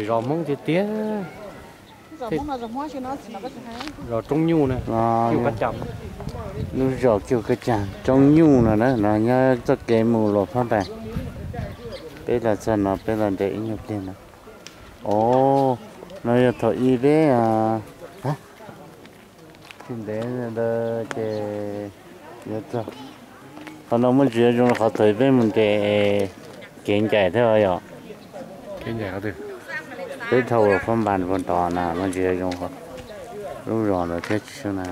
Zos Hmoob tiag tiag. Zos Roob Nyuj na. Lub zos Kiug Kab Cag Roob Nyuj no na, no nyob txoj kev mus Luas Phab Npas. Peb los txog no peb los nres ib nyuag pliag no. Os, no yog thaum ub peb tsis ntev ntawd ces yuav txog. Qhov no muaj ntsis yuav zoo li qhov thaum ub peb mus nres kev ncaim thiab os yom. Peb dhau Luas Phab Npas puag tod na muaj ntsis yuav zoo lub zos ntawd thiab tsis xyov na.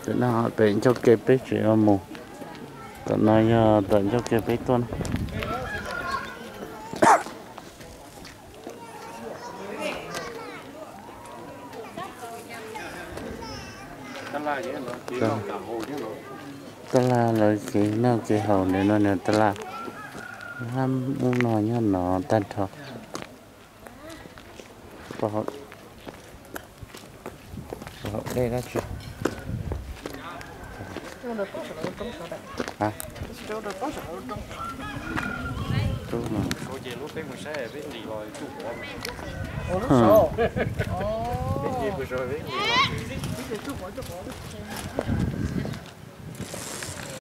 Tam no pem ncauj ke peb tseem yuav mus, tam no yog tom ncauj ke peb tuaj na. Tab laj lawv kev noj kev haus ntawm no nws tab laj hab ub no nyob no tag nrho. Haus dej dab tsi?